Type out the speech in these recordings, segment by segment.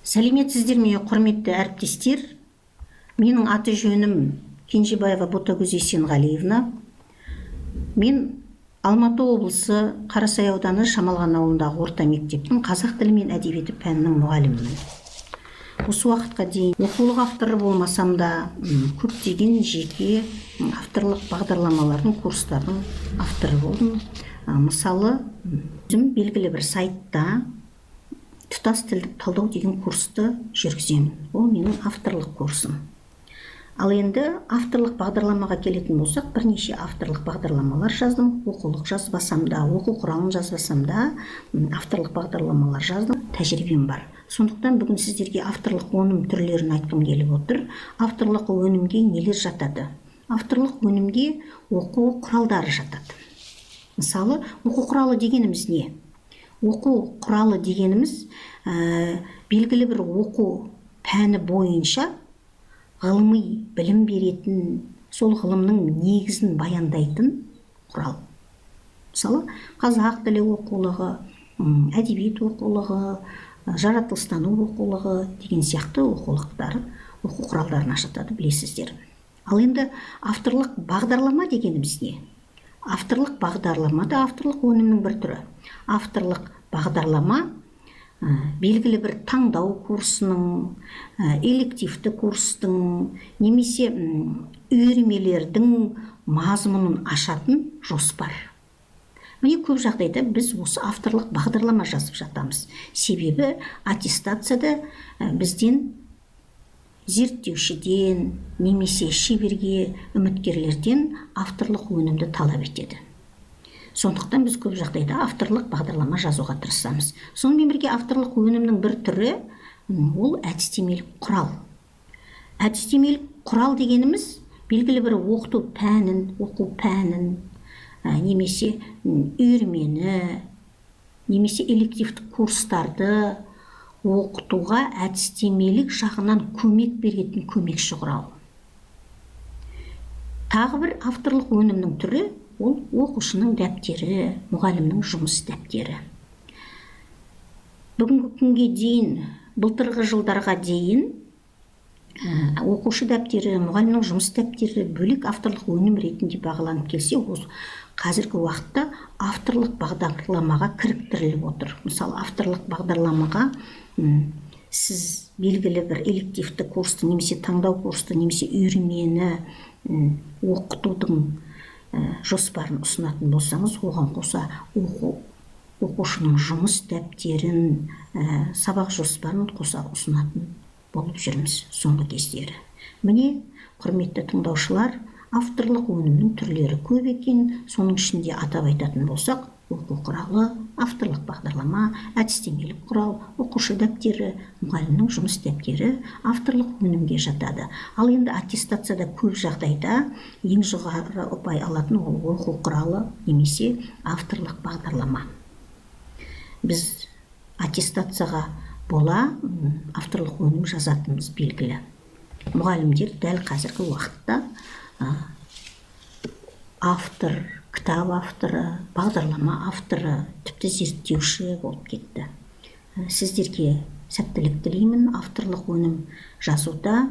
Сәлеметсіздер ме, құрметті әріптестер? Менің аты жөнім Кенжебаева Ботагөз Есенғалиевна. Мен Алматы облысы Қарасай ауданы Шамалған ауылындағы орта мектептің қазақ тілі мен әдебиеті пәнінің мұғалімімін. Осы уақытқа дейін оқулық авторы болмасам да, көптеген жеке авторлық бағдарламалардың, курстардың авторы болдым. Мысалы, өзім белгілі бір сайтта тұтас тілдік талдау деген курсты жүргіземін. Ол менің авторлық курсым. Ал енді авторлық бағдарламаға келетін болсақ, бірнеше авторлық бағдарламалар жаздым. Оқулық жазбасам да, оқу құралын жазбасам да, авторлық бағдарламалар жаздым. Тәжірибем бар. Сондықтан бүгін сіздерге авторлық өнім түрлерін айтқым келіп отыр. Авторлық өнімге нелер жатады? Авторлық өнімге оқу құралдары жатады. Мысалы, оқу құралы дегеніміз не? Оқу құралы дегеніміз белгілі бір оқу пәні бойынша ғылыми білім беретін, сол ғылымның негізін баяндайтын құрал. Мысалы, қазақ тілі оқулығы, әдебиет оқулығы, жаратылыстану оқулығы деген сияқты оқулықтар оқу құралдарына жатады, білесіздер. Ал енді авторлық бағдарлама дегеніміз не? Авторлық бағдарлама да авторлық өнімнің бір түрі. Авторлық бағдарлама белгілі бір таңдау курсының, элективті курстың немесе үйірмелердің мазмұнын ашатын жоспар. Міне, көп жағдайда біз осы авторлық бағдарлама жазып жатамыз. Себебі аттестацияда бізден, зерттеушіден немесе шеберге үміткерлерден авторлық өнімді талап етеді. Сондықтан біз көп жағдайда авторлық бағдарлама жазуға тырысамыз. Сонымен бірге авторлық өнімнің бір түрі ол әдістемелік құрал. Әдістемелік құрал дегеніміз белгілі бір оқыту пәнін, оқу пәнін, немесе үйірмені, немесе элективті курстарды оқытуға әдістемелік жағынан көмек беретін көмекші құрал. Тағы бір авторлық өнімнің түрі ол оқушының дәптері, мұғалімнің жұмыс дәптері. Бүгінгі күнге дейін, былтырғы жылдарға дейін оқушы дәптері, мұғалімнің жұмыс дәптері бөлек авторлық өнім ретінде бағаланып келсе, осы қазіргі уақытта авторлық бағдарламаға кіріктіріліп отыр. Мысалы, авторлық бағдарламаға сіз белгілі бір элективті курсты немесе таңдау курсты немесе үйірмені оқытудың жоспарын ұсынатын болсаңыз, оған қоса оқушының жұмыс дәптерін, сабақ жоспарын қоса ұсынатын болып жүрміз соңғы кездері. Міне, құрметті тыңдаушылар, авторлық өнімнің түрлері көп екен. Соның ішінде атап айтатын болсақ, оқу құралы, авторлық бағдарлама, әдістемелік құрал, оқушы дәптері, мұғалімнің жұмыс дәптері авторлық өнімге жатады. Ал енді аттестацияда көп жағдайда ең жоғары ұпай алатын ол оқу құралы немесе авторлық бағдарлама. Біз аттестацияға бола авторлық өнім жазатынымыз белгілі. Мұғалімдер дәл қазіргі уақытта автор, кітап авторы, бағдарлама авторы, тіпті зерттеуші болып кетті. Сіздерге сәттілік тілеймін авторлық өнім жазуда.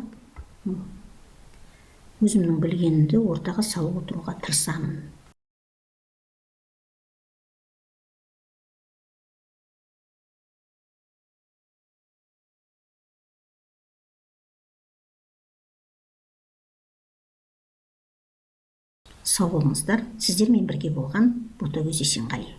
Өзімнің білгенімді ортаға салып отыруға тырысамын. Сау болыңыздар. Сіздермен бірге болған Ботагөз Есенғали.